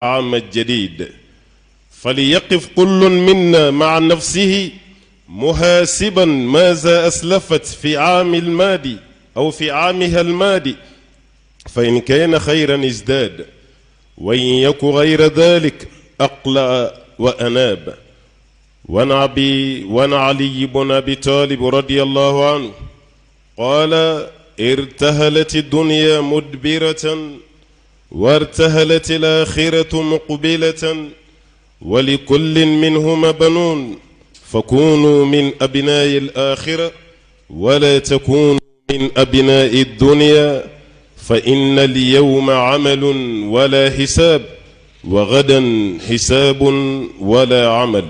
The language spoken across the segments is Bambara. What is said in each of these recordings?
العام الجديد فليقف كل منا مع نفسه محاسبا ماذا أسلفت في عام الماضي أو في عامها الماضي، فإن كان خيرا ازداد، وإن يك غير ذلك أقلع وأناب. وعن علي بن أبي طالب رضي الله عنه قال: ارتهلت الدنيا مدبرة وارتهلت الآخرة مقبلة، ولكل منهما بنون، فكونوا من أبناء الآخرة ولا تكونوا من أبناء الدنيا، فإن اليوم عمل ولا حساب، وغدا حساب ولا عمل.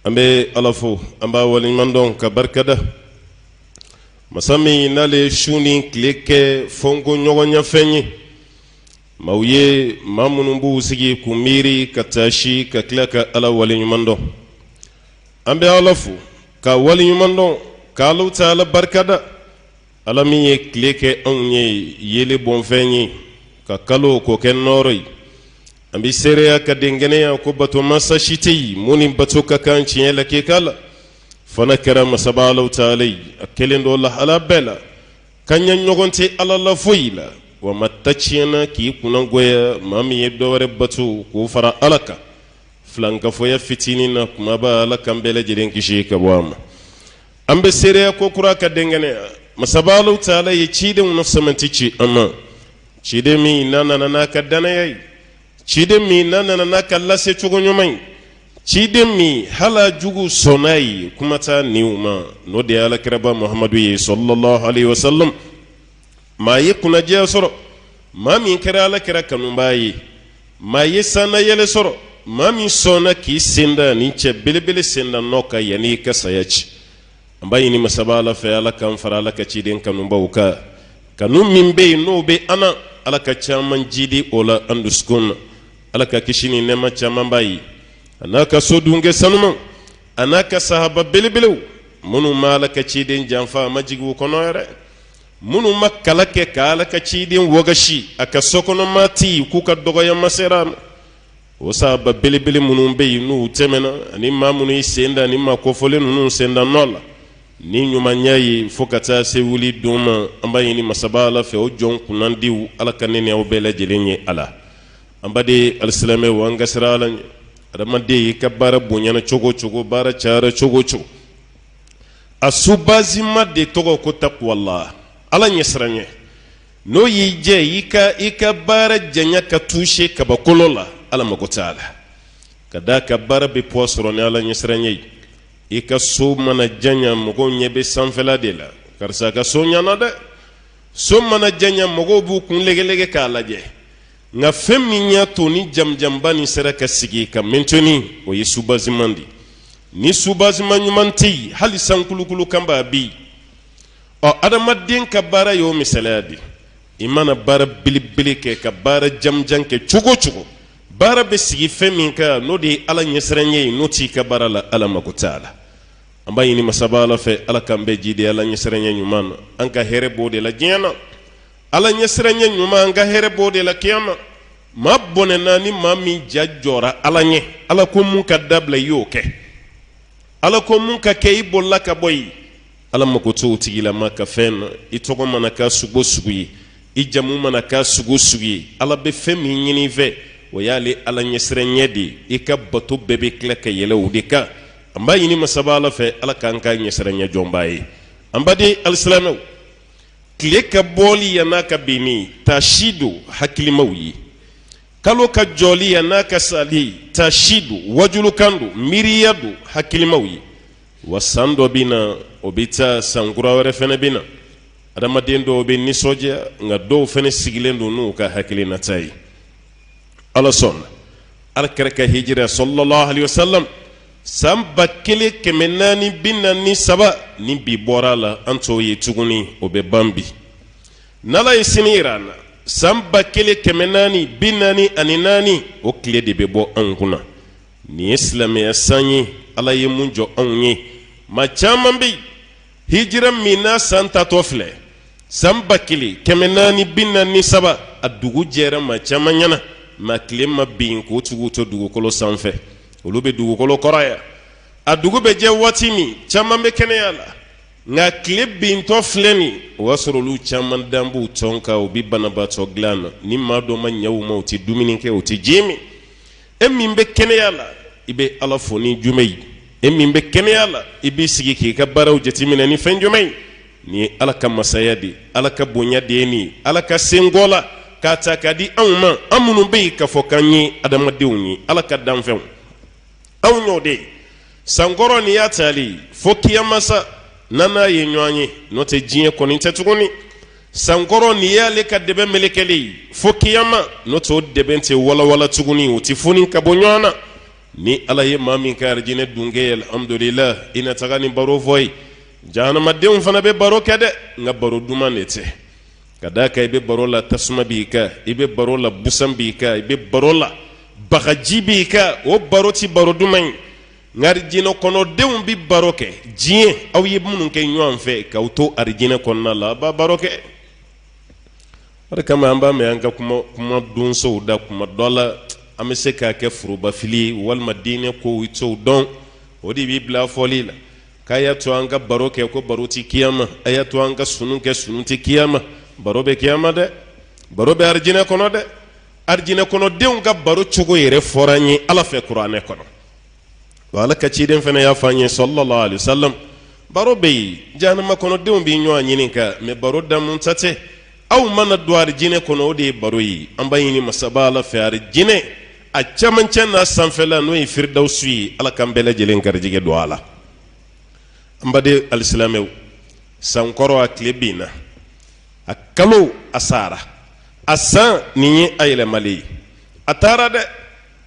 An bɛ Ala fo, an b'a waleɲuman dɔn ka barikada masa min n'ale su ni tile kɛ fɔnko ɲɔgɔnyafɛn ye maaw ye, maa minnu b'u sigi k'u miiri ka taasi ka tila ka Ala waleɲuman dɔn. An bɛ Ala fo ka waleɲuman dɔn ka Alahu taala barikada, Ala min ye tile kɛ anw ye yeelen bɔnfɛn ye, ka kalo k'o kɛ nɔɔrɔ ye. An bɛ seereya ka dɛnkɛnɛya ko bato masa si tɛ yen mun ni bato ka kan tiɲɛ la k'i la, fo n'a kɛra masaba Alahu taala ye. A kelen don lahala bɛɛ la, ka ɲɛ ɲɔgɔn tɛ Ala la foyi la. Wa maa ta tiɲɛna k'i kunnagoya maa min ye dɔ wɛrɛ bato k'o fara Ala kan filankafoya fitinin na kumaba. Ala k'an bɛɛ lajɛlen kisi ka bɔ a ma. An bɛ seereya ko kura ka dɛnkɛnɛya masaba Alahu taala ye cidenw na samanti ci an ma, ciden min n'a nana n'a ka dannaya ye, ciden min n'a nana n'a ka lase cogo ɲuman ye, ciden min hala jugu sɔnna ye kuma t'a niw ma, n'o de ye alakiraba Muhamadu ye sallallahu alaihi wasallam. Maa ye kunnadiya sɔrɔ maa min kɛra alakira kanubaa ye, maa ye sannayɛlɛ sɔrɔ maa min sɔnna k'i senda nin cɛ belebele senda nɔ kan yanni i ka saya ci. An b'a ɲini masaba Ala fɛ, Ala k'an fara Ala ka ciden kanubaw kan. Kanu min bɛ yen n'o bɛ an na, Ala ka caman jidi o la an dusukun na. Ala ka kisi ni nɛɛma caman b'a ye, a n'a ka so dunkɛ sanuman, a n'a ka sahaba belebelew minnu ma Ala ka ciden janfa, a ma jigin u kɔnɔ yɛrɛ, minnu ma kala kɛ ka Ala ka ciden wagasi a ka sokɔnɔ maa tɛ yen k'u ka dɔgɔyama sera a ma. O sahaba belebele minnu bɛ yen n'u tɛmɛna, ani maa minnu y'i sen da ni maa kofɔlen ninnu senda nɔ la ni ɲumanya ye fo ka taa se wuli don ma, an b'a ɲini masaba Ala fɛ, o jɔn kunnandiw, Ala ka ne ni aw bɛɛ lajɛlen ye a la. An baden alisilamɛw, an ka siran Ala ɲɛ. Adamaden, i ka baara bonyana cogo o cogo, baara cayara cogo o cogo, a subazima de tɔgɔ ko takuwala, Ala ɲɛsiranɲɛ. N'o y'i jɛ i ka baara janya ka toucher kabakolo la, Ala mago t'a la, ka d'a ka baara bɛ poids sɔrɔ ni Ala ɲɛsiranɲɛ ye. I ka so mana janya, mɔgɔw ɲɛ bɛ sanfɛla de la: karisa ka so ɲana dɛ. So mana janya, mɔgɔw b'u kun legelege k'a lajɛ. Nka fɛn min y'a to ni jamujanba nin sera ka sigi ka maintenir, o ye soubassement de. Ni soubassement ɲuman tɛ yen, hali sankulukulu kan b'a bi. Ɔ, adamaden ka baara y'o misaliya de. I mana baara belebele kɛ, ka baara jamujan kɛ cogo o cogo, baara bɛ sigi fɛn min kan, n'o de ye Ala ɲɛsiranɲɛ ye, n'o t'i ka baara la, Ala mako t'a la. An b'a ɲini masaba Ala fɛ, Ala k'an bɛɛ jidi Ala ɲɛsiranɲɛ ɲuman na. An ka hɛrɛ b'o de la diɲɛ na, Ala ɲɛsiranɲɛ ɲuman, an ka hɛrɛ b'o de la kiyama. Maa bɔnɛna ni maa min ja jɔra Ala ɲɛ. Ala ko mun ka dabila, i y'o kɛ. Ala ko mun ka kɛ, i bolila ka bɔ yen. Ala mako t'o tigilama ka fɛn na. I tɔgɔ mana kɛ sugu o sugu ye, i jamu mana kɛ sugu o sugu ye, Ala bɛ fɛn min ɲini i fɛ, o y'ale Ala ɲɛsiranɲɛ de ye. I ka bato bɛɛ bɛ tila ka yɛlɛ o de kan. An b'a ɲini masaba Ala fɛ, Ala k'an ka ɲɛsiranɲɛ jɔnbaa ye. An baden alisilamɛw, tile ka bɔli yann'a ka binni, taasi don hakilimaw ye. Kalo ka jɔli yann'a ka sali, taasi don, wajulukan don, miiriya don hakilimaw ye. Wa san dɔ bɛ na, o bɛ taa, san kura wɛrɛ fana bɛ na. Adamaden dɔw bɛ nisɔndiya, nka dɔw fana sigilen don n'u ka hakilinata ye. Ala sɔnna, ala kira ka hijira sallallahu alaihi wasallam, san 1443, ni bi bɔra a la, an t'o ye tuguni, o bɛ ban bi. N'Ala ye sini yira an na, san 1444, o tile de bɛ bɔ anw kunna. Nin ye silamɛya san ye, Ala ye mun jɔ anw ye. Maa caman bɛ yen, hijira min n'a san tatɔ filɛ, san 1443, a dugu jɛra maa caman ɲɛna. mais tile ma bin k'o tigiw to dugukolo sanfɛ, olu bɛ dugukolo kɔrɔ yan. A dugu bɛ jɛ waati min, caman bɛ kɛnɛya la, nka tile bintɔ filɛ nin, o y'a sɔrɔ olu caman dan b'u tɔn kan, u bɛ banabaatɔ dilan na. Ni maa dɔ ma ɲɛ u ma, u tɛ dumuni kɛ, u tɛ ji min. E min bɛ kɛnɛya la, i bɛ Ala fo ni jumɛn ye? E min bɛ kɛnɛya la, i b'i sigi k'i ka baaraw jateminɛ ni fɛn jumɛn ye? Nin ye Ala ka masaya de ye, Ala ka bonya de ye nin ye, Ala ka senkɔ la k'a ta k'a di anw ma, an minnu bɛ yen k'a fɔ k'an ye adamadenw ye, Ala ka danfɛnw, anw y'o de ye. Sankɔrɔ nin y'a taali fo kiyama sa, n'an n'a ye ɲɔgɔn ye, n'o tɛ diɲɛ kɔni tɛ tuguni. Sankɔrɔ nin y'ale ka dɛbɛn melekelen ye fo kiyama, n'o tɛ o dɛbɛn tɛ walawala tuguni, o tɛ foni ka bɔ ɲɔgɔn na. Ni Ala ye maa min kɛ arijinɛ dunkɛ ye, alhamdulila, i na taga ni baro fɔ ye. Jahanamadenw fana bɛ baro kɛ dɛ, nka baro duman de tɛ. Ka d'a kan i bɛ baro la, tasuma b'i kan, i bɛ baro la, busan b'i kan, i bɛ baro la, bagaji b'i kan. O baro tɛ baro duman ye. Nka arijinɛ kɔnɔdenw bɛ baro kɛ diɲɛ, aw ye minnu kɛ ɲɔgɔn fɛ k'aw to arijinɛ kɔnɔna la, a b'a baro kɛ. O de kama an b'a mɛn an ka kuma kuma donsow da kuma dɔ la, an bɛ se k'a kɛ forobafili ye walima diinɛ kow i t'o dɔn, o de b'i bila fɔli la k'a y'a to an ka baro kɛ, ko baro tɛ kiyama, a y'a to an ka sunu kɛ, sunu tɛ kiyama. Baro bɛ kiyama dɛ, baro bɛ arijinɛ kɔnɔ dɛ. Arijinɛ kɔnɔdenw ka baro cogo yɛrɛ fɔra an ye Ala fɛ kuranɛ kɔnɔ. Wa Ala ka ciden fana y'a fɔ an ye sallallahu alaihi wasallam, baro bɛ yen, jahanama kɔnɔdenw bɛ ɲɔgɔn ɲininka, mais baro damu ta tɛ. Aw mana don arijinɛ kɔnɔ, o de ye baro ye. An b'a ɲini masaba Ala fɛ, arijinɛ a camancɛ n'a sanfɛla, n'o ye firidawusu ye, Ala k'an bɛɛ lajɛlen garijɛgɛ don a la. An baden alisilamɛw, sankɔrɔ a tile binna, a kalo a sara, a san nin ye a yɛlɛmalen ye, a taara dɛ.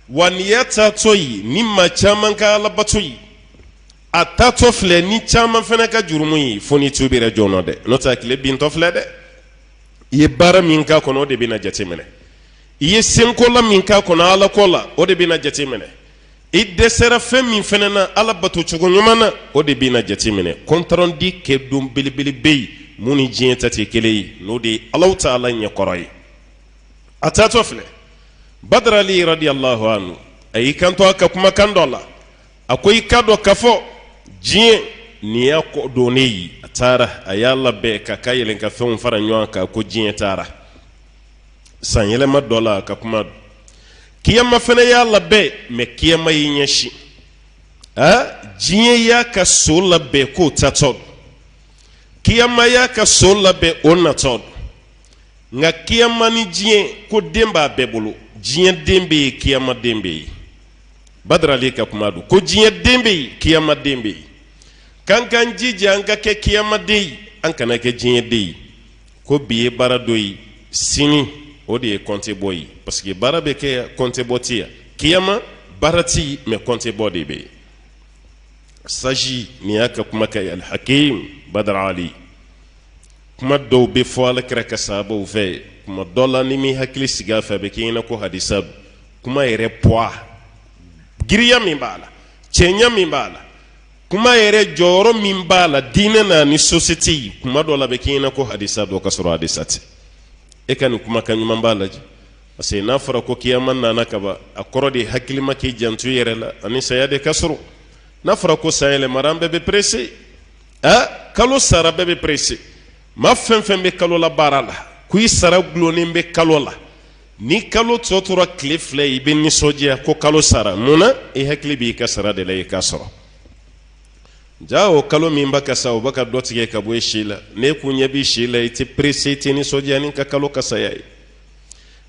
Wa nin y'a taatɔ ye ni maa caman ka alabato ye, a taatɔ filɛ ni caman fana ka jurumu ye, fo n'i tubira joona dɛ, n'o tɛ a tile bintɔ filɛ dɛ. I ye baara min k'a kɔnɔ, o de bɛna jateminɛ. I ye senkola min k'a kɔnɔ ala ko la, o de bɛna jateminɛ. I dɛsɛra fɛn min fana na ala bato cogo ɲuman na, o de bɛna jateminɛ. Compte rendu kɛ don belebele bɛ yen mun ni diɲɛ ta tɛ kelen ye, n'o de ye Alahu taala ɲɛkɔrɔ ye. A taatɔ filɛ, Badarali radiyallahu anhu a y'i kanto a ka kumakan dɔ la, a ko i k'a dɔn k'a fɔ diɲɛ nin y'a kɔ donnen ye. A taara, a y'a labɛn k'a ka yɛlɛnkanfɛnw fara ɲɔgɔn kan, ko diɲɛ taara. San yɛlɛma dɔ la, a ka kuma don. Kiyama fana y'a labɛn, mais kiyama y'i ɲɛsin. Aa, diɲɛ y'a ka so labɛn k'o taatɔ don, kiyama y'a ka so labɛn o natɔ don. Nka kiyama ni diɲɛ, ko den b'a bɛɛ bolo. Diɲɛ den bɛ yen, kiyama den bɛ yen. Badarali ka kuma don, ko diɲɛ den bɛ yen, kiyama den bɛ yen. K'an k'an jija an ka kɛ kiyama den ye, an kana kɛ diɲɛ den ye. Ko bi ye baara dɔ ye, sini o de ye kɔnte bɔ ye, parce que baara bɛ kɛ yan, kɔnte bɔ tɛ yan. Kiyama baara tɛ yen, mais kɔnte bɔ de bɛ yen. Saji nin y'a ka kuma ka Alhakim Badarali. Kuma dɔw bɛ fɔ ala kira ka sahabaw fɛ, kuma dɔ la ni m'i hakili sigi a fɛ, a bɛ k'i ɲɛna ko hadisa don. Kuma yɛrɛ poids, giriya min b'a la, cɛɲa min b'a la, kuma yɛrɛ jɔyɔrɔ min b'a la diinɛ na ni société ye, kuma dɔ la a bɛ k'i ɲɛna ko hadisa don, ka sɔrɔ hadisa tɛ. E ka nin kumakan ɲuman b'a lajɛ, parce que n'a fɔra ko kiyama nana kaban, a kɔrɔ de hakilima k'i janto i yɛrɛ la, ani saya de ka surun. N'a fɔra ko san yɛlɛmara, an bɛɛ bɛ pressé. A kalo sara, bɛɛ bɛ pressé. Maa fɛn fɛn bɛ kalo la baara la, ko i sara gulonnen bɛ kalo la, ni kalo tɔ tora tile 2 ye, i bɛ nisɔndiya ko kalo sara. Mun na? I hakili b'i ka sara de la, i k'a sɔrɔ. Ja o kalo min bɛ ka sa, o bɛ ka dɔ tigɛ ka bɔ i si la. N'e kun ɲɛ b'i si la, i tɛ pressé, i tɛ nisɔndiya ni ka kalo ka saya ye.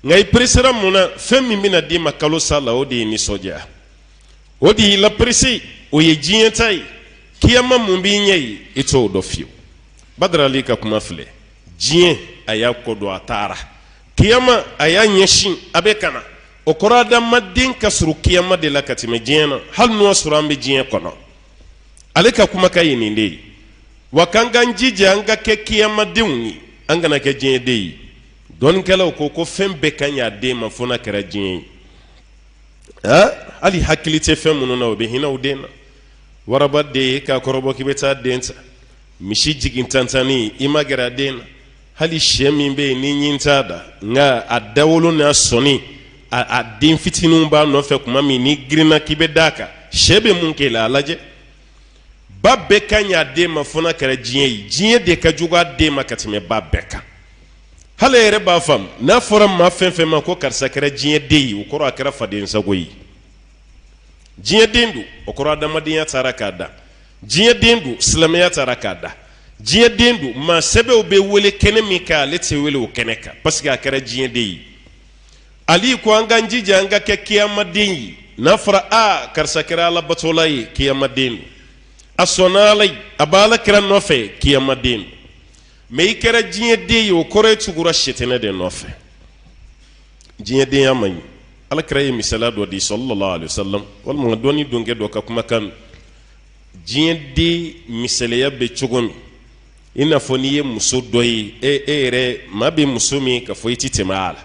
Nka i pressera mun na? Fɛn min bɛna d'i ma kalo sa la, o de ye nisɔndiya, o de y'i la pressé, o ye diɲɛ ta ye. Kiyama mun b'i ɲɛ ye, i t'o dɔn fiyewu. Badarali ka kuma filɛ, diɲɛ a y'a kɔ don, a taara. Kiyama a y'a ɲɛsin, a bɛ ka na. O kɔrɔ, adamaden ka surun kiyama de la ka tɛmɛ diɲɛ na, hali n'o y'a sɔrɔ an bɛ diɲɛ kɔnɔ. Ale ka kumakan ye nin de ye. Wa k'an k'an jija an ka kɛ kiyamadenw ye, an kana kɛ diɲɛ den ye. Dɔnnikɛlaw ko ko fɛn bɛɛ ka ɲi a den ma fo n'a kɛra diɲɛ ye. Hali hakili tɛ fɛn minnu na, o bɛ hinɛ o den na. Waraba den ye k'a kɔrɔbɔ k'i bɛ taa den ta, misi jigin tantanni, i ma gɛrɛ a den na. Hali sɛ min bɛ yen ni ɲin t'a da, nka a dawolo n'a sɔnni a den fitininw b'a nɔfɛ tuma min n'i girinna k'i bɛ d'a kan, sɛ bɛ mun k'e la, a lajɛ. Ba bɛɛ ka ɲi a den ma fo n'a kɛra diɲɛ ye. Diɲɛ de ka jugu a den ma ka tɛmɛ ba bɛɛ kan. Hali e yɛrɛ b'a faamu, n'a fɔra maa fɛn fɛn ma ko karisa kɛra diɲɛ den ye, o kɔrɔ a kɛra faden sago ye. Diɲɛ den don, o kɔrɔ adamadenya taara k'a dan. Diɲɛ den don, silamɛya taara k'a dan. Diɲɛ den don, maa sɛbɛw bɛ wele kɛnɛ min kan, ale tɛ wele o kɛnɛ kan, parce que a kɛra diɲɛ den ye. Ali ko an k'an jija an ka kɛ kiyamaden ye. N'a fɔra aa karisa kɛra alabatola ye, kiyamaden don. A sɔnna ala ye, a b'ala kira nɔfɛ, kiyamaden don. Mais i kɛra diɲɛ den ye, o kɔrɔ e tugura sitanɛ de nɔfɛ. Diɲɛdenya man ɲi. Ala kira ye misaliya dɔ di sallallahu alaihi wasallam, walima dɔnni donkɛ dɔ ka kumakan. Diɲɛ den misaliya bɛ cogo min, i n'a fɔ n'i ye muso dɔ ye, e yɛrɛ maa bɛ muso min ka fɔ i tɛ tɛmɛ a la,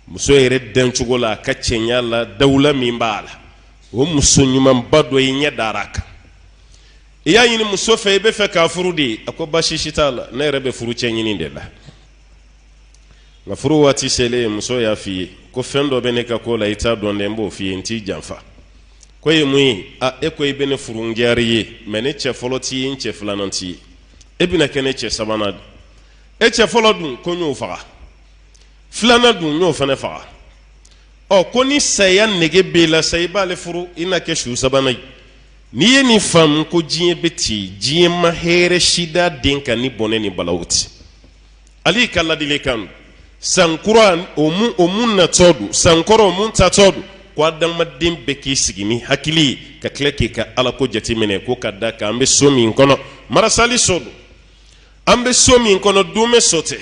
muso yɛrɛ dancogo la, a ka cɛɲa la, dawula min b'a la, o muso ɲumanba dɔ i ɲɛ dara a kan. I y'a ɲini muso fɛ, i bɛ fɛ k'a furu de. A ko baasi si t'a la, ne yɛrɛ bɛ furu cɛ ɲini de la. Nka furu waati selen, muso y'a f'i ye ko fɛn dɔ bɛ ne ka ko la, i t'a dɔn dɛ, n b'o f'i ye, n t'i janfa. K'o ye mun ye? A e ko i bɛ ne furu, n diyara i ye, mais ne cɛ fɔlɔ t'i ye, n cɛ filanan t'i ye, e bɛna kɛ ne cɛ sabanan de. E cɛ fɔlɔ dun, ko n y'o faga, filanan dun, n y'o fana faga. Ɔ ko ni saya nege b'e la sa, i b'ale furu, i na kɛ su sabanan ye. N'i ye nin faamu ko diɲɛ bɛ ten, diɲɛ ma hɛrɛ si da den kan ni bɔnɛ ni balawu tɛ. Ali ka ladilikan, san kura o mun natɔ don, san kɔrɔ o mun taatɔ don, ko adamaden bɛɛ k'i sigi ni hakili ye ka tila k'i ka alako jateminɛ, ko ka da kan an bɛ so min kɔnɔ, marasali so don. An bɛ so min kɔnɔ, dumɛ so tɛ.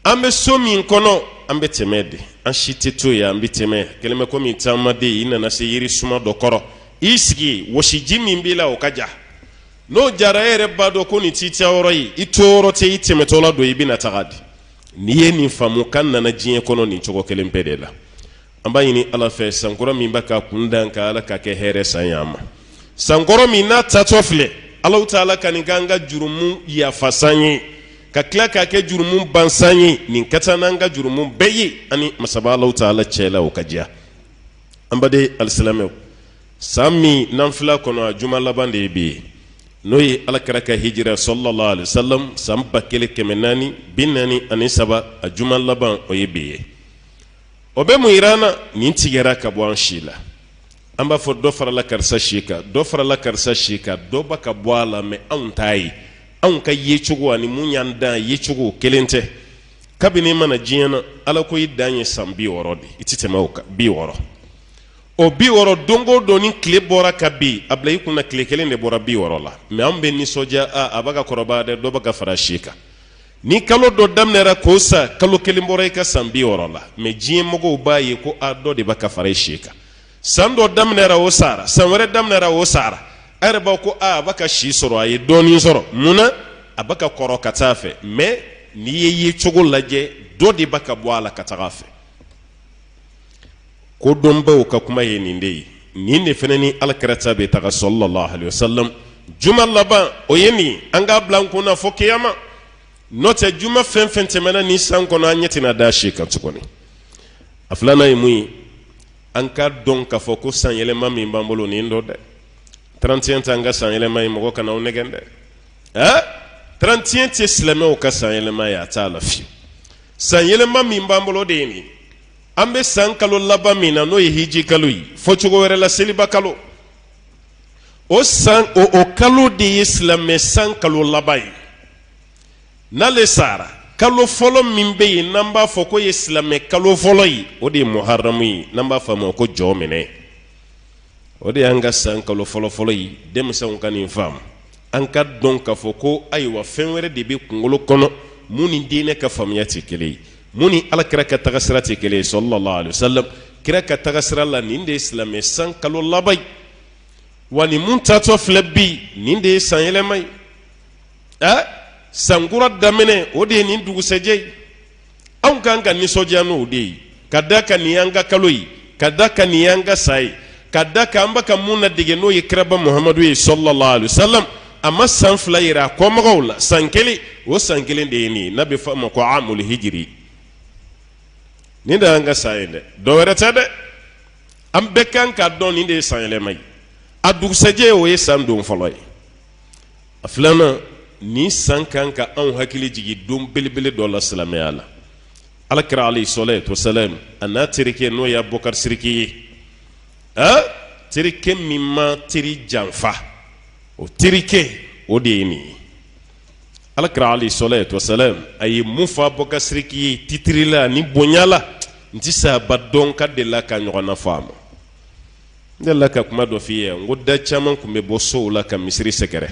An bɛ so min kɔnɔ, an bɛ tɛmɛ de, an si tɛ to yen, an bɛ tɛmɛ. Kɛlen bɛ komi taamaden, i nana se yiri suma dɔ kɔrɔ, i sigi, wɔsiji min b'i la, o ka ja. N'o jara, e yɛrɛ b'a dɔn ko nin t'i taayɔrɔ ye, i to yɔrɔ tɛ, i tɛmɛtɔla don, i bɛna taga di. N'i ye nin faamu k'an nana diɲɛ kɔnɔ nin cogo kelen bɛɛ de la. An b'a ɲini Ala fɛ, sankɔrɔ min bɛ ka kun da ka Ala ka kɛ hɛrɛ san ye an ma. Sankɔrɔ min n'a taatɔ filɛ, Alahu taala ka nin k'an ka jurumu yafa san ye, ka tila k'a kɛ jurumu ban san ye. Nin ka taa n'an ka jurumu bɛɛ ye ani masaba Alahu taala cɛ la, o ka diya an baden alisilamɛw. San min n'an filɛ kɔnɔ, a juma laban de ye bi ye, n'o ye ala kira ka hijira sallallahu alaihi wasallam san 1443, a juma laban o ye bi ye. O bɛ mun yira an na? Nin tigɛra ka bɔ an si la. An b'a fɔ dɔ farala karisa si kan, dɔ farala karisa si kan, dɔ bɛ ka bɔ a la, mais anw t'a ye. Anw ka yecogo ani mun y'an dan yecogo kelen tɛ. Kabini i ma na diɲɛ na, ala ko i dan ye san 60 de, i tɛ tɛmɛ o kan, 60. O 60, don o don ni tile bɔra ka bin, a bila i kunna tile kelen de bɔra 60 la. Mais anw bɛ nisɔndiya, a bɛ ka kɔrɔbaya dɛ, dɔ bɛ ka fara si kan. Ni kalo dɔ daminɛra k'o sa, kalo kelen bɔra i ka san 60 la, mais diɲɛ mɔgɔw b'a ye ko a dɔ de bɛ ka fara i si kan. San dɔ daminɛra, o sara, san wɛrɛ daminɛra, o sara. A yɛrɛ b'a ko a bɛ ka si sɔrɔ, a ye dɔɔnin sɔrɔ. Mun na? A bɛ ka kɔrɔ ka taa a fɛ. Mais n'i ye yecogo lajɛ, dɔ de bɛ ka bɔ a la ka taga a fɛ. Kodɔnbaw ka kuma ye nin de ye. Nin de fana ni alakira ta bɛ taga sallallahu alaihi wasallam. Juma laban o ye nin, an k'a bila an kun na fo kiyama. N'o tɛ, juma fɛn fɛn tɛmɛna nin san kɔnɔ, an ɲɛ tɛna da si kan tuguni. A filanan ye mun ye? An k'a dɔn k'a fɔ ko san yɛlɛma min b'an bolo nin don dɛ, 31 t'an ka san yɛlɛma ye. Mɔgɔ kana aw nɛgɛn dɛ. Ɛ 31 tɛ silamɛw ka san yɛlɛma ye, a t'a la fiyewu. San yɛlɛma min b'an bolo de ye nin. An bɛ san kalo laban min na, n'o ye hiji kalo ye, fɔ cogo wɛrɛ la seliba kalo, o san o kalo de ye silamɛ san kalo laban ye. N'ale sara, kalo fɔlɔ min bɛ yen n'an b'a fɔ k'o ye silamɛ kalo fɔlɔ ye, o de ye muharamu ye, n'an b'a fɔ a ma ko jɔ minɛ. O de y'an ka san kalo fɔlɔfɔlɔ ye. Denmisɛnw ka nin faamu, an ka dɔn k'a fɔ ko ayiwa, fɛn wɛrɛ de bɛ kunkolo kɔnɔ mun ni diinɛ ka faamuya tɛ kelen ye, mun ni ala kira ka tagasira tɛ kelen ye sallallahu alaihi wasallam. Kira ka tagasira la, nin de ye silamɛ san kalo laban ye. Wa nin mun taatɔ filɛ bi, nin de ye san yɛlɛma ye. Ɛ sankura daminɛ, o de ye nin dugusɛjɛ ye. Anw kan ka nisɔndiya n'o de ye, ka da kan nin y'an ka kalo ye, ka da kan nin y'an ka san ye, ka da kan an bɛ ka mun ladege, n'o ye kiraba Muhamadu ye sallallahu alaihi wasallam. A ma san 2 yira a kɔmɔgɔw la, san kelen, o san kelen de ye nin ye, n'a bɛ fɔ a ma ko amul hijiri. Nin de y'an ka san ye dɛ, dɔ wɛrɛ tɛ dɛ. An bɛɛ kan k'a dɔn nin de ye san yɛlɛma ye. A dugusɛjɛ, o ye san don fɔlɔ ye. A filanan, nin san kan ka anw hakili jigin don belebele dɔ la silamɛya la. Ala kira alayhi salatu wasalam, a n'a terikɛ, n'o ye Abubakar Siriki ye, a terikɛ min ma teri janfa, o terikɛ, o de ye nin ye. Ala kira alayhi salatu wasalam, a ye mun fɔ Abubakar Siriki ye titiri la ni bonya la, n ti sahaba dɔn ka delila ka ɲɔgɔnna fɔ a ma. N delila ka kuma dɔ f'i ye n ko da caman tun bɛ bɔ sow la ka misiri sɛgɛrɛ,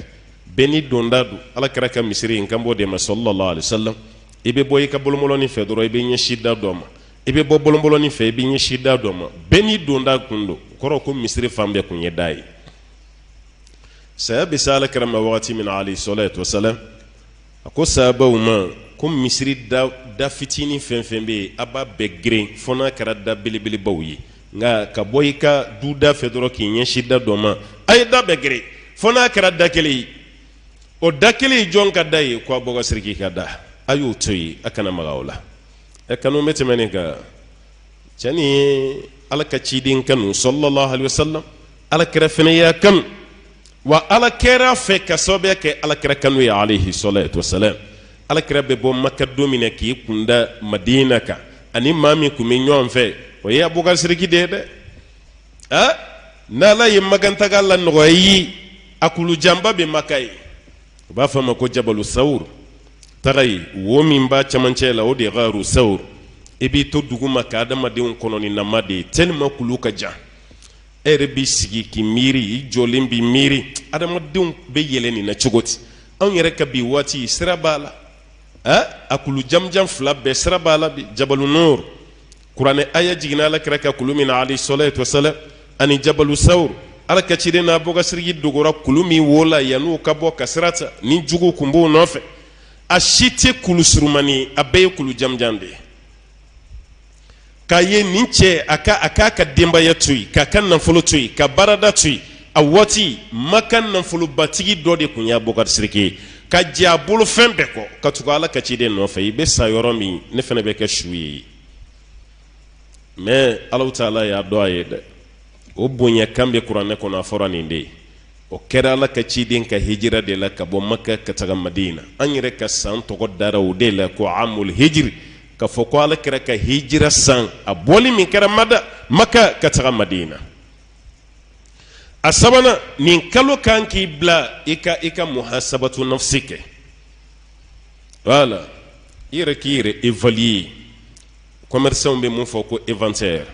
bɛɛ n'i donda don. Ala kira ka misiri in kan b'o de ma, sallallahu alaihi wasallam. I bɛ bɔ i ka bɔlɔnbɔlɔnin fɛ dɔrɔn, i bɛ ɲɛsin da dɔ ma. I bɛ bɔ bɔlɔnbɔlɔnin fɛ, i bɛ ɲɛsin da dɔ ma. Bɛɛ n'i donda kun don. O kɔrɔ ko misiri fan bɛɛ kun ye da ye. Saya bɛ se ala kira ma wagati min na, alayhi salatu wasalam, a ko sahabaw ma ko misiri da, da fitinin fɛn fɛn bɛ yen, a b'a bɛɛ geren fo n'a kɛra da belebelebaw ye. Nka ka bɔ i ka du da fɛ dɔrɔn k'i ɲɛsin da dɔ ma, a ye da bɛɛ geren fo n'a kɛra da kelen ye. O da kelen ye jɔn ka da ye? Ko Abubakar Siriki ka da. A y'o to yen, a kana maga o la. Ɛ, kanu bɛ tɛmɛ nin kan? Cɛ nin ye Ala ka ciden kanu, sallallahu alaihi wasallam. Ala kira fana y'a kanu, wa Ala kɛra fɛ ka sababuya kɛ Ala kira kanu ye, alayhi salatu wasalam. Ala kira bɛ bɔ Maka don min na k'i kunda Madina kan, ani maa min tun bɛ ɲɔgɔn fɛ, o ye Abubakar Siriki de ye dɛ. A n'Ala ye Makantaga la nɔgɔya i ye, a kulujanba bɛ Maka ye, u b'a fɔ a ma ko Jabalu Sawur. Taga yen, wo min b'a cɛmancɛ la, o de ye Garu Sawur. I b'i to dugu ma ka adamadenw kɔnɔninama de ye, tellement kulu ka jan. E yɛrɛ b'i sigi k'i miiri, i jɔlen b'i miiri, adamadenw bɛ yɛlɛ nin na cogo di? Anw yɛrɛ ka bi waati, sira b'a la, a kulu jamujan fila bɛɛ sira b'a la bi. Jabalu Nur, Kuranɛ aya jiginna Ala kira ka kulu min na, alayhi salatu wasalam, ani Jabalu Sawur, Ala ka ciden n'Abubakar Siriki dogora kulu min wo la yann'u ka bɔ ka sira ta ni jugu kun b'u nɔfɛ, a si tɛ kulu surumani ye, a bɛɛ ye kulu jamujan de ye. K'a ye nin cɛ, a ka a k'a ka denbaya to yen, k'a ka nafolo to yen, ka baarada to yen. A waati Maka nafolobatigi dɔ de tun ye Abubakar Siriki ye, ka jɛ a bolo fɛn bɛɛ kɔ ka tugu Ala ka ciden nɔfɛ. I bɛ sa yɔrɔ min, ne fana bɛ kɛ su ye. Mais Alahu taala y'a dɔn a ye dɛ. O bonya kan bɛ Kuranɛ kɔnɔ, a fɔra nin de ye. O kɛra Ala ka ciden ka hijira de la ka bɔ Maka ka taga Madina. An yɛrɛ ka san tɔgɔ dara o de la ko amul hijiri, ka fɔ ko Ala kira ka hijira san, a bɔli min kɛra mada Maka ka taga Madina. A sabanan, nin kalo kan k'i bila i ka muhasabatu nafsi kɛ. Voilà, i yɛrɛ k'i yɛrɛ évaluer. Commerçant bɛ mun fɔ ko inventaire.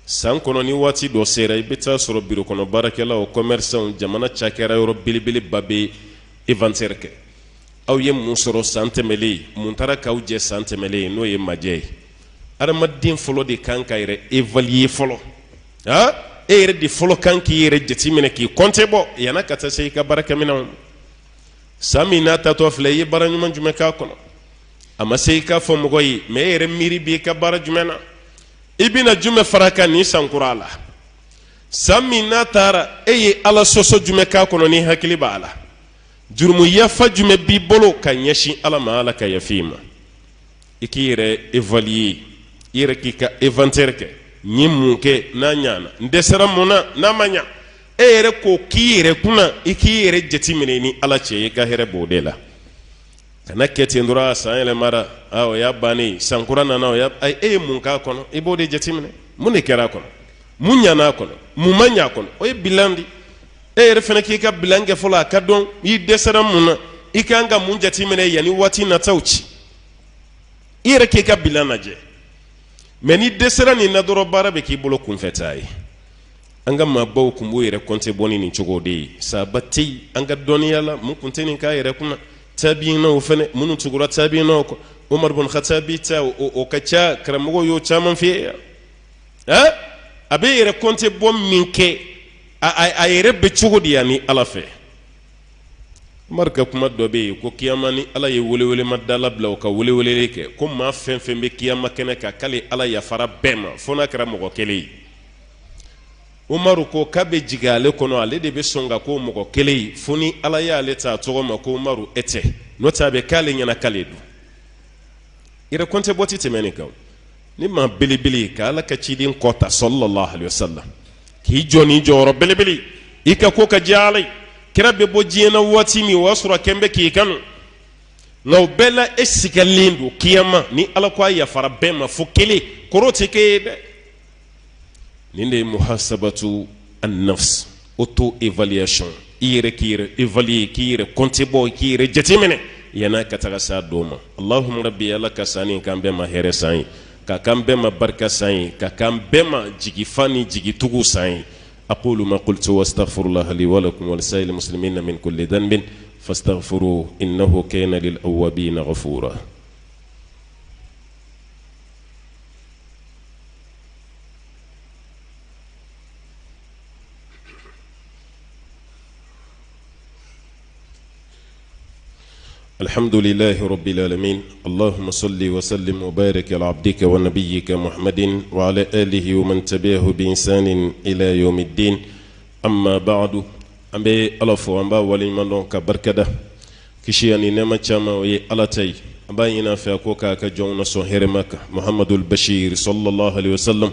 San kɔnɔ, ni waati dɔ sera, i bɛ taa sɔrɔ biro kɔnɔ baarakɛlaw, commerçant, jamana cakɛra yɔrɔ belebeleba bɛ inventaire kɛ. Aw ye mun sɔrɔ san tɛmɛlen? Mun taara k'aw jɛ san tɛmɛlen? N'o ye majɛ ye. Adamaden fɔlɔ de kan ka yɛrɛ évaluer fɔlɔ. A e yɛrɛ de fɔlɔ kan k'i yɛrɛ jateminɛ, k'i compte bɔ yanni ka taa se i ka baarakɛminɛnw. San min n'a tatɔ filɛ, i ye baara ɲuman jumɛn k'a kɔnɔ? A ma se i k'a fɔ mɔgɔ ye, mais e yɛrɛ miiri b'i ka baara jumɛn na? I bɛna jumɛn fara kan nin san kura la? San min n'a taara, e ye Ala sɔsɔ jumɛn k'a kɔnɔ ni hakili b'a la? Jurumu yafa jumɛn b'i bolo ka ɲɛsin Ala ma, Ala ka yafa i ma? I k'i yɛrɛ évaluer, i yɛrɛ k'i ka inventaire kɛ. N ye mun kɛ n'a ɲana? N dɛsɛra mun na n'a ma ɲa? E yɛrɛ k'o k'i yɛrɛ kunna, i k'i yɛrɛ jateminɛ ni Ala cɛ. I ka hɛrɛ b'o de la. Kana kɛ ten dɔrɔn, san yɛlɛmara, o y'a bannen, san kura nana, o y'a. E ye mun k'a kɔnɔ? I b'o de jateminɛ. Mun de kɛra a kɔnɔ? Mun ɲana a kɔnɔ? Mun ma ɲa a kɔnɔ? O ye bilan di. E yɛrɛ fana k'i ka bilan kɛ fɔlɔ, a ka dɔn i dɛsɛra mun na, i kan ka mun jateminɛ yanni waati nataw ci. I yɛrɛ k'i ka bilan lajɛ. Mais n'i dɛsɛra nin na dɔrɔn, baara bɛ k'i bolo kunfɛtaa ye. An ka maabaw tun b'u yɛrɛ compte bɔ ni nin cogo de ye. Sahaba tɛ yen an ka dɔnniya la mun tun tɛ nin k'a yɛrɛ kunna. Tabiinaw fana, minnu tugura tabiinaw kɔ, Umar bun Khatabi ta, o ka ca, karamɔgɔw y'o caman f'i ye yan. A bɛ yɛrɛ compte bɔ min kɛ, a yɛrɛ bɛ cogo di yan ni Ala fɛ? Umaru ka kuma dɔ bɛ yen ko kiyama, ni Ala ye welewelema dala bila u ka weleweleli kɛ, ko maa fɛn fɛn bɛ kiyama kɛnɛ kan, k'ale Ala yafara bɛɛ ma fo n'a kɛra mɔgɔ kelen ye. Umaru ko k'a bɛ jigin ale kɔnɔ, ale de bɛ sɔn ka k'o mɔgɔ kelen ye, fo ni Ala y'ale ta a tɔgɔ ma ko Umaru e tɛ, n'o tɛ a bɛ k'ale ɲɛna k'ale don. Yɛrɛ compte bɔ tɛ tɛmɛ nin kan. Ni maa belebele ka Ala ka ciden kɔta sallallahu alayhi wa sallam k'i jɔ ni jɔyɔrɔ belebele i ka ko ka diya Ala ye kira bɛ bɔ diɲɛ na waati min o y'a sɔrɔ a kɛn bɛ k'i kanu nka o bɛɛ la e sigalen don kiyama ni Ala ko a yafara bɛɛ ma fo kelen kɔrɔ tɛ k'e ye dɛ. Nin de ye muhasabatu an-nafs auto évaluation i yɛrɛ k'i yɛrɛ évaluer k'i yɛrɛ compte bɔ k'i yɛrɛ jateminɛ yan'a ka taga s'a don ma. Allahumma rabbi Ala ka san nin k'an bɛɛ ma hɛrɛ san ye, ka k'an bɛɛ ma barika san ye, ka k'an bɛɛ ma jigifa ni jigitugu san ye. Aqulu ma qultu wa astaghfirullaha li wa lakum wa lisa'iril muslimina min kulli dhanbin fastaghfiruhu innahu kana lil awwabina ghafura. الحمد لله رب العالمين اللهم صل وسلم وبارك على عبدك ونبيك محمد وعلى آله ومن تبعه بإحسان إلى يوم الدين أما بعد an bɛ Ala fo an b'a waleɲuman dɔn ka barikada kisi ani nɛɛma caman o ye Ala ta ye an b'a ɲini a fɛ a ko k'a ka jɔnw nasɔn hɛrɛma kan Muhamadul Bashir sallallahu alaihi wasallam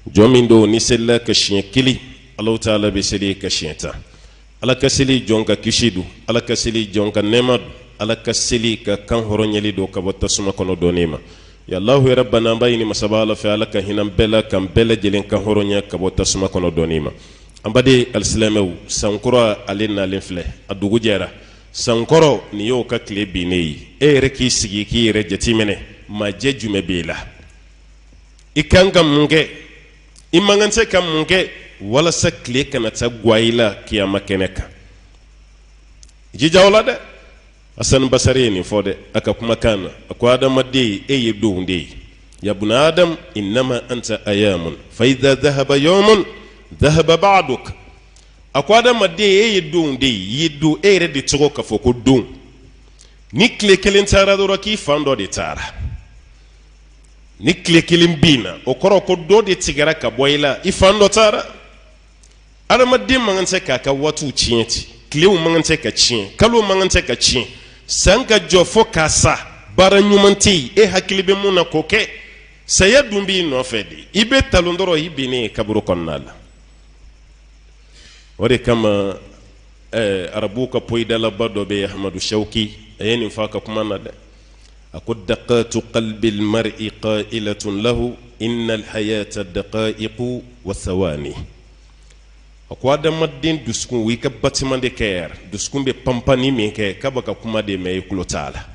jɔn min don n'i selila ka siɲɛ kelen Alahu taala bɛ seli ka siɲɛ tan Ala ka seli jɔn ka kisi don Ala ka seli jɔn ka nɛɛma don Ala ka seli ka kan hɔrɔnyali don ka bɔ tasuma kɔnɔ donni ma ya Alahu ya Rabbana an b'a ɲini masaba Ala fɛ Ala ka hinɛ bɛɛ la k'an bɛɛ lajɛlen kan hɔrɔnya ka bɔ tasuma kɔnɔ donni ma an baden alisilamɛw sankɔrɔ ale nalen filɛ a dugu jɛra sankɔrɔ nin y'o ka tile binnen ye e yɛrɛ k'i sigi k'i yɛrɛ jateminɛ majɛ jumɛn b'e la i kan ka mun kɛ i man kan tɛ ka mun kɛ walasa tile kana taa gwan i la kiyama kɛnɛ kan jija o la dɛ Hassan Basari ye nin fɔ dɛ a ka kumakan na a ko adamaden e ye donw de ye ya buna adam innama anta ayamun fa idha dhahaba yawmun dhahaba ba'duk a ko adamaden e ye donw de ye i ye don e yɛrɛ de tɔgɔ k'a fɔ ko don ni tile kelen taara dɔrɔn k'i fan dɔ de taara ni tile kelen binna o kɔrɔ ko dɔ de tigɛra ka bɔ i la i fan dɔ taara adamaden man kan tɛ k'a ka waatiw tiɲɛ ten tilew man kan tɛ ka tiɲɛ kalo man kan tɛ ka tiɲɛ san ka jɔ fo k'a sa baara ɲuman tɛ yen e hakili bɛ mun na k'o kɛ saya dun b'i nɔfɛ de i bɛ talon dɔrɔn i binnen ye kaburu kɔnɔna la o de kama arabuw ka poyidalaba dɔ bɛ yen Ahmadu Shawki a ye nin fɔ a ka kuma na dɛ a ko daqatu qalbil mar'i qailatun lahu innal hayata daqaiqu wa thawani a ko adamaden dusukun o y'i ka battement de cœur dusukun bɛ panpanni min kɛ k'a bɛ ka kuma de mɛn i tulo t'a la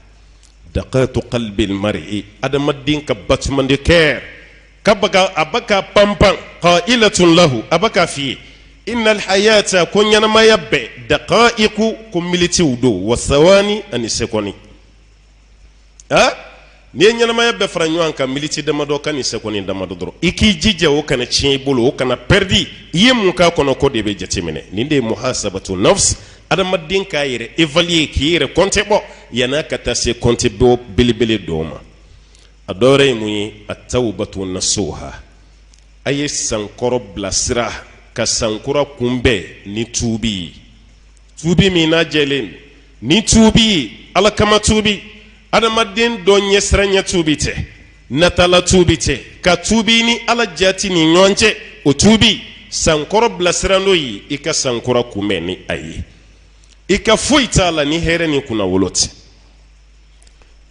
daqatu qalbil mar'i adamaden ka battement de cœur k'a bɛ ka a bɛ ka panpan qailatun lahu a bɛ k'a f'i ye innal hayata ko ɲɛnamaya bɛɛ daqaiqu ko minitiw don wa thawani ani sekɔni a n'i ye ɲɛnamaya bɛɛ fara ɲɔgɔn kan miniti damadɔ kan ni sekɔni damadɔ dɔrɔn i k'i jija o kana tiɲɛ i bolo o kana pɛridi i ye mun k'a kɔnɔ ko de bɛ jateminɛ nin de ye muhasabatu nafs adamaden k'a yɛrɛ évaluer k'i yɛrɛ kɔnte bɔ yann'a ka taa se kɔnte bɔ belebele dɔw ma a dɔ wɛrɛ ye mun ye atawbatu nasuha a ye sankɔrɔ bilasira ka sankura kunbɛn ni tuubi ye tuubi min n'a jɛlen ni tuubi ye ala kama tuubi adamaden dɔ ɲɛsiranya tuubi tɛ natala tuubi tɛ ka tuubi ni ala jati ni ɲɔgɔn cɛ o tuubi sankɔrɔ bilasira n'o ye i ka sankura kunbɛn ni a ye i ka foyi t'a la ni hɛrɛ ni kunnawolo tɛ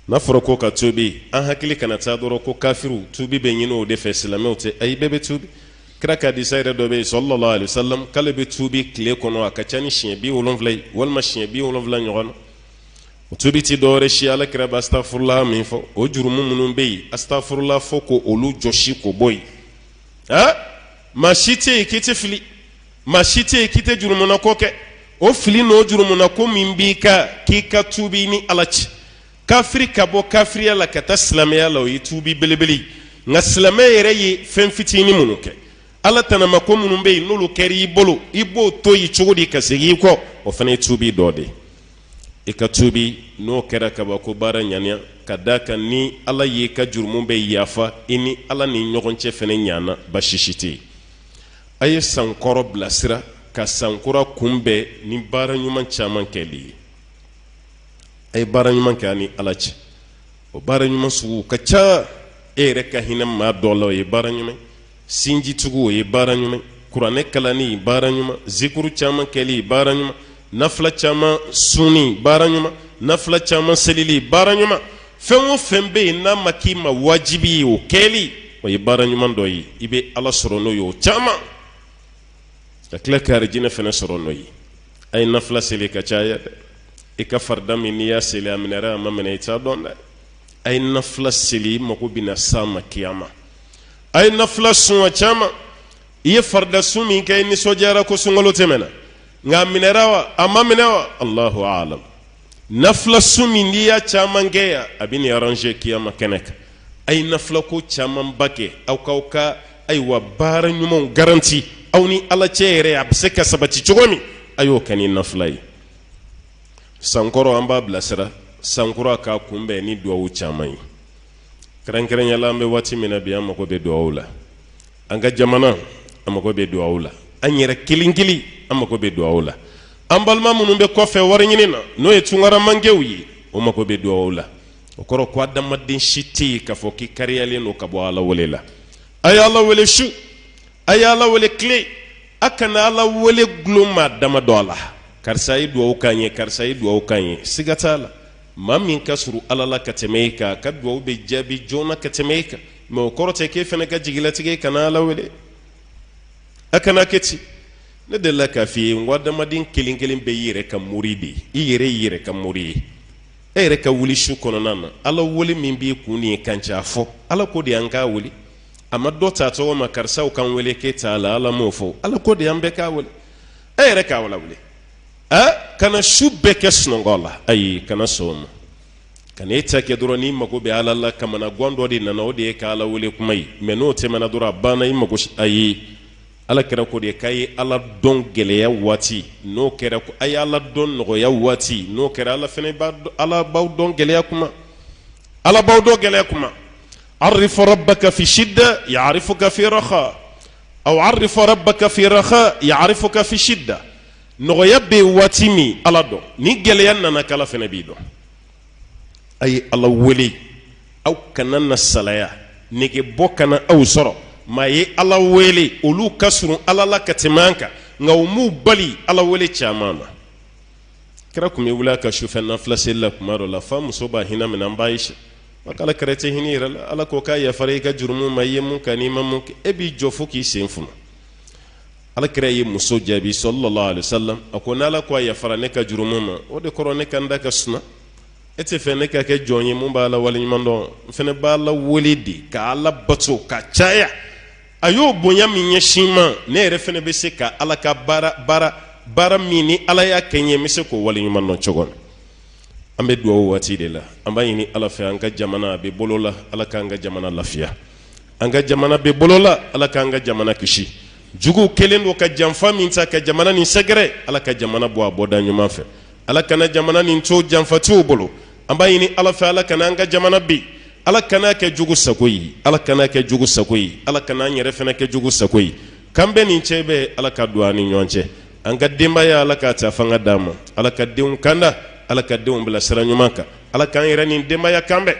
n'a fɔra ko ka tuubi an hakili kana taa dɔrɔn ko kafiriw tuubi bɛ ɲini o de fɛ silamɛw tɛ ayi bɛɛ bɛ tuubi kira ka hadisa yɛrɛ dɔ bɛ yen sallallahu alaihi wasallam k'ale bɛ tuubi tile kɔnɔ a ka ca ni siɲɛ 70 ye walima siɲɛ 70 ɲɔgɔn na o tuubi tɛ dɔwɛrɛ si ala kira bɛ astafurula min fɔ o jurumu minnu bɛ yen astafurula fɔ ko olu jɔsi k'o bɔ yen aa maa si tɛ yen k'i tɛ fili maa si tɛ yen k'i tɛ jurumunako kɛ o fili n'o jurumunako min b'i kan k'i ka tuubi ni ala cɛ kafiri ka bɔ kafiriya la ka taa silamɛya la o ye tuubi belebele nka silamɛ yɛrɛ ye fɛn fitinin minnu kɛ ala tanama ko minnu bɛ yen n'olu kɛra i bolo i b'o to yen cogo di ka segin i kɔ o fana ye tuubi dɔ de ye i ka tuubi n'o kɛra kaban ko baara ɲaniya ka d'a kan ni ala y'i ka jurumu bɛɛ yafa i ni ala ni ɲɔgɔn cɛ fana ɲana baasi si tɛ yen a ye sankɔrɔ bilasira ka sankura kunbɛn ni baara ɲuman caman kɛli ye a ye baara ɲuman kɛ a ni ala cɛ o baara ɲuman sugu ka ca. E yɛrɛ ka hinɛ maa dɔ la, o ye baara ɲuman. Sinjitugu, o ye baara ɲuman. Kuranɛ kalanni, baara ɲuman. Zikuru caman kɛli, baara ɲuman. Nafila caman sunni, baara ɲuman. Nafila caman selili, baara ɲuman. Fɛn o fɛn bɛ yen n'a ma k'i ma wajibi ye, o kɛli, o ye baara ɲuman dɔ ye. I bɛ Ala sɔrɔ n'o ye, o caman, ka tila ka arijinɛ fana sɔrɔ n'o ye. A ye nafila seli ka caya dɛ. I ka farida min n'i y'a seli, a minɛra, a ma minɛ, i t'a dɔn dɛ. A ye nafila seli, i mago bɛna s'a ma kiyama. A ye nafila sun a caman. I ye farida sun min kɛ, i nisɔndiyara ko sunkalo tɛmɛna, nka a minɛra wa, a ma minɛ wa, Allahu alam. Nafila sun min n'i y'a caman kɛ yan, a bɛ nin arranger kiyama kɛnɛ kan. A ye nafila ko camanba kɛ, aw k'aw ka, ayiwa, baara ɲumanw garanti aw ni Ala cɛ yɛrɛ, a bɛ se ka sabati cogo min, a y'o kɛ ni nafila ye. Sankɔrɔ, an b'a bilasira sankura k'a kunbɛn ni duwawu caman ye. Kɛrɛnkɛrɛnya la, an bɛ waati min na bi, an mago bɛ duwawu la. An ka jamana, an mago bɛ duwawu la. An yɛrɛ kelen kelen, an mago bɛ duwawu la. An balima minnu bɛ kɔfɛ wari ɲini na, n'o ye tungaramankew ye, o mago bɛ duwawu la. O kɔrɔ ko adamaden si tɛ yen k'a fɔ k'i kariyalen don ka bɔ Ala wele la. A ye Ala wele su, a ye Ala wele tile. A kana Ala wele gulon maa dama dɔ a la. Karisa ye duwawu k'an ye, karisa ye duwawu k'an ye. Siga t'a la, maa min ka surun Ala la ka tɛmɛ e kan, a ka duwawu bɛ jaabi joona ka tɛmɛ e kan. Mɛ o kɔrɔ tɛ k'e fana ka jigilatigɛ kana Ala wele. A kana kɛ ten. Ne delila k'a f'i ye n ko adamaden kelen kelen bɛɛ y'i yɛrɛ ka mori de ye. I yɛrɛ y'i yɛrɛ ka mori ye. E yɛrɛ ka wuli su kɔnɔna na, Ala wele min b'i kun nin ye kan cɛ, a fɔ Ala ko de an k'a wele. A ma dɔ ta tɔgɔ ma karisaw k'an wele k'e t'a la. Ala m'o fɔ. Ala ko de an bɛɛ k'a wele. E yɛrɛ k'a wele wele, ɛ kana su bɛɛ kɛ sunɔgɔ la. Ayi, kana sɔn o ma. Kana e ta kɛ dɔrɔn n'i mago bɛ Ala la, kamanagan dɔ de nana, o de ye ka Ala wele kuma ye. Mɛ n'o tɛmɛna dɔrɔn, a banna, i mago. Ayi, Ala kira ko de k'a ye Ala dɔn gɛlɛya waati, n'o kɛra, a ye Ala dɔn nɔgɔya waati, n'o kɛra, Ala fana b'a, Ala b'aw dɔn gɛlɛya kuma. Ala b'aw dɔn gɛlɛya kuma. Arif rabbaka fi shidda ya'rifuka fi raha aw arif rabbaka fi raha ya'rifuka fi shidda. Nɔgɔya bɛ waati min, Ala dɔn. Ni gɛlɛya nana, k'Ala fana b'i dɔn. A ye Ala wele, aw kana na salaya nege bɔ kana aw sɔrɔ. Maa ye Ala wele, olu ka surun Ala la ka tɛmɛ an kan, nka u m'u bali Ala wele caman na. Kira tun bɛ wuli a ka sufɛ nafila seli la kuma dɔ la, fa muso b'a hinɛ minɛ. An b'a ye k'Ala kira tɛ hinɛ yɛrɛ la. Ala ko k'a yafara i ka jurumu ma, i ye mun kɛ n'i ma mun kɛ, e b'i jɔ fo k'i sen funu. Ala kira ye muso jaabi sallallahu alaihi wasallam, a ko n'Ala ko a yafara ne ka jurumu ma, o de kɔrɔ ne ka n da ka suma. E tɛ fɛ ne ka kɛ jɔn ye mun b'a la waleɲuman dɔn? N fana b'a la wele de ka Ala bato ka caya. A y'o bonya min ɲɛsin ma, ne yɛrɛ fana bɛ se ka Ala ka baara baara baara min ni Ala y'a kɛ n ye, n bɛ se k'o waleɲuman dɔn cogo min. An bɛ dugawu waati de la. An b'a ɲini Ala fɛ, an ka jamana a bɛ bolo la, Ala k'an ka jamana lafiya. An ka jamana bɛ bolo la, Ala k'an ka jamana kisi. Juguw kɛlen don ka janfa min ta ka jamana nin sɛgɛrɛ, Ala ka jamana bɔ a bɔda ɲuman fɛ. Ala kana jamana nin to janfatiw bolo. An b'a ɲini Ala fɛ, Ala kana an ka jamana bin. Ala kana kɛ jugu sago ye. Ala kana kɛ jugu sago ye. Ala kana an yɛrɛ fana kɛ jugu sago ye. K'an bɛɛ nin cɛ bɛ, Ala ka don an ni ɲɔgɔn cɛ. An ka denbaya, Ala k'a ta fanga d'an ma. Ala ka denw kanda, Ala ka denw bila sira ɲuman kan. Ala k'an yɛrɛ ni denbaya kan bɛn.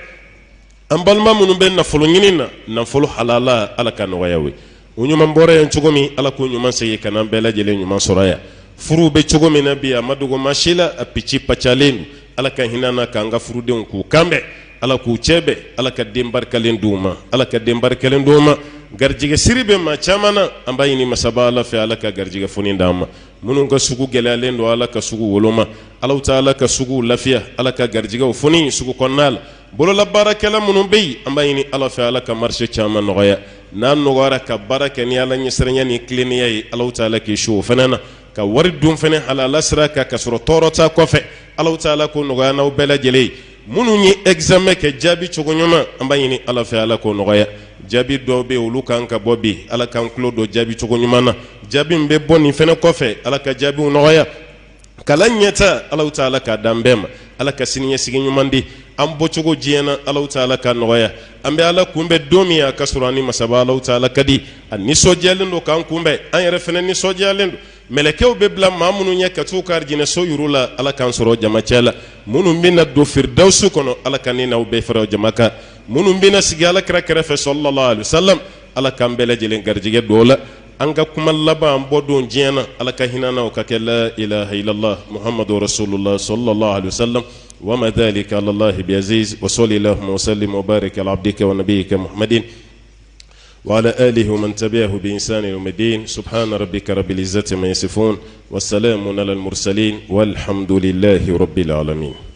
An balima minnu bɛ nafolo ɲini na, nafolo halala, Ala ka nɔgɔya ye. U ɲuman bɔra yan cogo min, Ala k'u ɲuman segin ka na bɛɛ lajɛlen ɲuman sɔrɔ yan. Furuw bɛ cogo min na bi, a ma dogo maa si la, a pici pacalen don. Ala ka hinɛ na k'an ka furudenw k'u kanbɛn. Ala k'u cɛ bɛn. Ala ka den barikalen d'u ma. Ala ka den barikalen d'u ma. Garijɛgɛ siri bɛ maa caman na. An b'a ɲini masaba Ala fɛ, Ala ka garijɛgɛ foni d'an ma. Minnu ka sugu gɛlɛyalen don, Ala ka sugu woloma. Ala taala ka sugu lafiya. Ala ka garijɛgɛw foni sugu kɔnɔna la. Bololabaarakɛla minnu bɛ yen, an b'a ɲini Ala fɛ, Ala ka marché caman nɔgɔya. N'a nɔgɔyara, ka baara kɛ ni Ala ɲɛsiranya ni tilennenya ye, Ala taala k'i su o fana na, ka wari dun fana halala sira kan ka sɔrɔ tɔɔrɔ t'a kɔfɛ. Ala taala k'o nɔgɔya n'aw bɛɛ lajɛlen ye. Minnu ye examen kɛ, jaabi cogo ɲuman, an b'a ɲini Ala fɛ, Ala k'o nɔgɔya. Jaabi dɔw bɛ olu kan ka bɔ bi, Ala k'an tulo don jaabi cogo ɲuman na. Jaabi min bɛ bɔ nin fana kɔfɛ, Ala ka jaabiw nɔgɔya. Kalan ɲɛta, Ala taala k'a d'an bɛɛ ma. Ala ka siniɲɛsigi ɲuman di an. Bɔcogo diɲɛ na, Ala taala ka nɔgɔya. An bɛ Ala kunbɛn don min, a ka sɔrɔ an ni masaba Ala taala ka di, a nisɔndiyalen don k'an kunbɛn, an yɛrɛ fana nisɔndiyalen don. Mɛlɛkɛw bɛ bila maa minnu ɲɛ ka t'u ka arijinɛso yir'u la, Ala k'an sɔrɔ jama cɛ la. Minnu bɛna don firidawusu kɔnɔ, Ala ka ne n'aw bɛɛ fara o jama kan. Minnu bɛna sigi Ala kira kɛrɛfɛ sallallahu alaihi wasallam, Ala k'an bɛɛ lajɛlen garijɛgɛ don o la. An ka kuma laban an bɔ don diɲɛ na, Ala ka hinɛ an na, o ka kɛ la ilaha illallah muhammadu rasulullah sallallahu alaihi wasallam. Wa ma dhalika ala allahi bi aziz. Wa salli allahumma wa sallim wa barik ala abdika wa nabiyyika muhammadin وعلى آله ومن تبعه بإنسان يوم الدين. سبحان ربك رب العزة ما يصفون وسلام على المرسلين والحمد لله رب العالمين.